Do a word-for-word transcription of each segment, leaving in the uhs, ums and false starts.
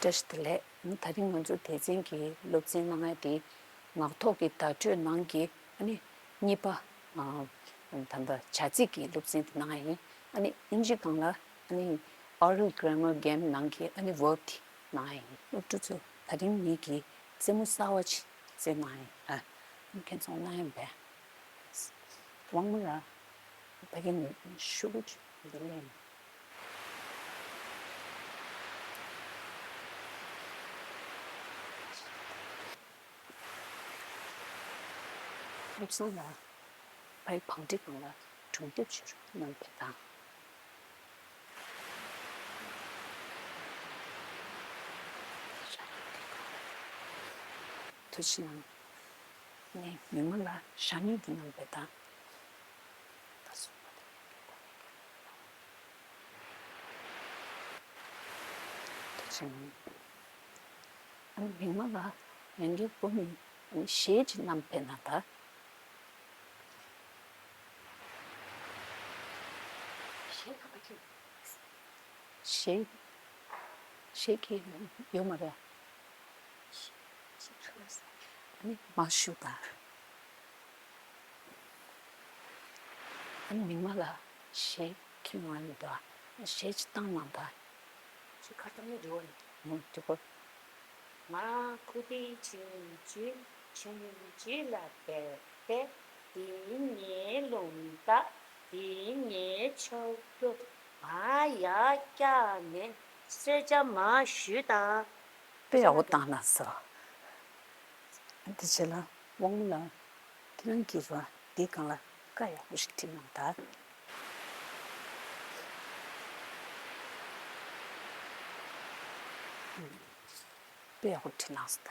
བཀྲ་ཤིས་བདེ་ལེགས། ད་རིང་ང་ཚོ་སྡེ་ཚན་གྱི་སློབ་ཚན་གནང་ཡ་དེ་ངག་ཐོག་གི་བརྡ་སྤྲོད་ནང་གི་ཨ་ནི་གཉིས་པ། ཨ། ད་ལྟ་བྱ་ཚིག་གི་སློབ་ཚན་དེ་གནང་ཡ་ཡིན། ཨ་ནི་ཨིན་ཇི་སྒང་ལ་ཨ་ནི་Oral Grammar Game ནང་གི་ཨ་ནི་verb དེ་གནང་ཡ་ཡིན། སློབ་ཕྲུག་ཚོ་ད་རིང་ངེད་ཀྱིས་རྩེད་མོ་གསར་བ་ཅིག་རྩེ་གནང་ཡ་ཡིན། ཨ། ཁྱེད་ཚོ་གནང་ཡ་ཡིན་པས། དབང་མོ་ལགས། ཕ་གི་ནས་ཤོག་གུ་ཅིག་འདི་ལེན། ཨེབ་སང་ལ་ཕའི་བང་སྒྲིག་སྒང་ལ་སྒྲུང་དེབ་ཅིག་བསྣམས་པའི་དང་། ཐུགས་རྗེ་གནང་། ངས་མིག་དམར་ལ་ཞག་གཉིས་ཀྱི་ནང་བེད་སྟངས། ད་སོང་བ་དེ། ཐུགས་རྗེ་གནང་། ཨ་ནི་མིག་དམར་ལ་ཡང་བསྐྱར་བསྐུར་ནས་ཨ་ནི་གཞས་ཅིག་བསྣམས་བེད་ན་ད། གཞས་ཁ་པ་ཁྱོད། གཞས། གཞས་ཁྱེད་ཡོད་མ་རེད། ཨ་ནི་མར་བཞུགས་དང་། ཨ་ནི་མིག་དམར་ལ་གཞས་ཁྱེད་ཡོང་ཡ་མི་འདུག་ཨ། གཞས་ཅིག་བཏང་གནང་དང་། ཁྱེད་ཁ་བཏང་ཡ་འགྲོ་བ་ནི། མོ་དེ་གོ། ང་ཁུ་ཏི་ཆུང་ཆུང་ཆུང་ཆུང་ལ་བལྟས་ཏེ། འདི་ངའི་རླུང་རྟ། འདི་ངའི་ཕྱུ་གུ། ང་ཡར་བཀྱགས་ནས་གསོལ་ཇ་མར་བཞུས་དང་། དཔེ་ཡག་པོ་བཏང་གནང་སོང་། འདི་བྱས་ལ་དབང་མོ་ལགས། ཁྱེད་རང་གིས་ར་འདིའི་སྒང་ལ་བཀའ་ཡག་པོ་ཞིག་བྲིས་གནང་དང་། དཔེ་ཡག་པོ་བྲིས་གནང་སོང་ད།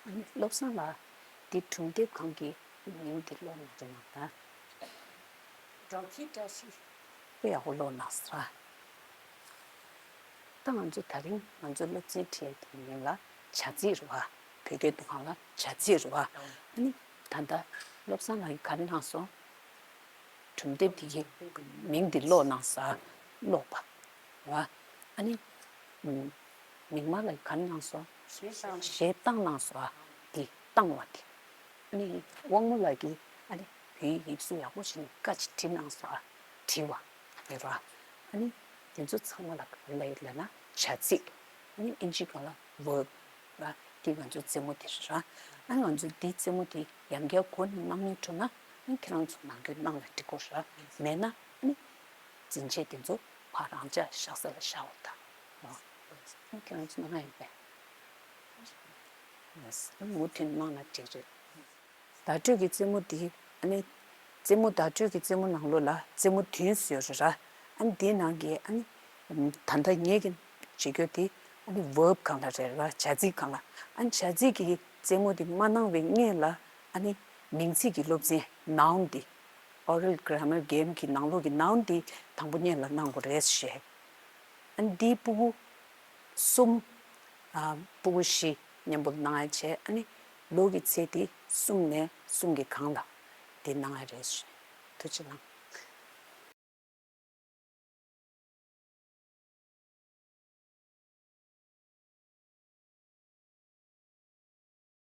ཨ་ནི་བློ་བཟང་ལགས། འདི་སྒྲུང་དེབ་སྒང་གི་མིང་འདི་ཀློག་གནང་རོགས་གནང་དང་། སྒྲོམ་གྱི་བཀྲ་ཤིས། དཔེ་ཡག་པོ་ཀློག་གནང་སོང་། ད་ང་ཚོ་ད་རིང་ང་ཚོ་སློབ་ཚན་ཁྲིད་ཡས་དེའི་མིང་ལ་བྱ་ཚིག་རེད་བ། བོད་སྐད་དུ་སྒང་ལ་བྱ་ཚིག་རེད་བ། ཨ་ནི་ད་ལྟ་བློ་བཟང་ལགས་ཀྱིས་ག་རེ་གནང་སོང་། སྒྲུང་དེབ་དེ་གི་མིང་འདི་ཀློག་གནང་ས། ཀློག་པ། རེད་བ། ཨ་ནི་མིག་དམར་ལགས་ཀྱིས་ག་རེ་གནང་སོང་། གཞས་བཏང་གནང་སོང་། འདི་བཏང་བ་དེ། ཨ་ནི་དབང་མོ་ལགས་ཀྱིས་ཨ་ནི་བོད་ཡིག་གཟུགས་ཡག་པོ་ཞིག་ནས་བཀའ་ཅིག་བྲིས་གནང་སོང་། བྲིས་པ་རེད་བ། ཨ་ནི་དེ་ཚོ་ཚང་མ་ལ་ག་རེ་ལབ་ཡོད་ལབ་ན་བྱ་ཚིག་ཨ་ནི་ཨིན་ཇི་སྒང་ལ་verb ར། འདི་ང་ཚོའི་རྩེད་མོ་དེ་རེད་ར། ཨ་ནི་ང་ཚོས་འདིའི་རྩེད་མོ་དེ་ཡང་བསྐྱར་གོ་ནས་གནང་མྱོང་བྱུང་ན། ཨ་ནི་ཁྱེད་རང་ཚོ་ནང་ཁུལ་གནང་ལ་འགྲིག་གོ་ར། མེད་ན་ཨ་ནི་འཛིན་ཆས་དེ་ཚོ་ཕར་རང་འཇགས་བཞག་ས་ལ་བཞག་འོ་ད། ཨ་ནི་ཁྱེད་རང་ཚོ་གནང་ཡིན་པས། ཨ་ནི་མུ་མཐུད་གནང་ན་འགྲིག་རེད། བརྡ་སྤྲོད་ཀྱི་རྩེད་མོ་འདི་ཨ་ནི། རྩེད་མོ་བརྡ་སྤྲོད་ཀྱི་རྩེད་མོ་ནང་ལོགས་ལ་རྩེད་མོ་བདུན་བཟོས་ཡོད་རེད་ར། ཨ་ནི་འདིའི་ནང་གི་ཨ་ནི། ད་ལྟ་ངེད་ཀྱི་བྱེད་རྒྱུ་དེ་ཨ་ནི་verb སྒང་ལ་རེད་ར། བྱ་ཚིག་སྒང་ལ། ཨ་ནི་བྱ་ཚིག་གི་རྩེད་མོ་དེ་མ་གནང་བའི་སྔོན་ལ་ཨ་ནི་མིང་ཚིག་གི་སློབ་ཚན་noun དེ། Oral Grammar Game གི་ནང་ལོགས་ཀྱི་noun དེ་དང་པོ་ཉིད་ལ་གནང་དགོས་རེད་ཞེས། ཨ་ནི་འདིའི་ཕྲུ་གུ་གསུམ། ཨ། ཕྲུ་གུ་བཞི་མཉམ་པོ་གནང་ཡ་བྱས། ཨ་ནི་ལོ་གི་ཚད་དེ་གསུམ་ནས་གསུམ་གྱི་སྒང་ལ་དེ་གནང་ཡ་རེད། ཐུགས་རྗེ་གནང་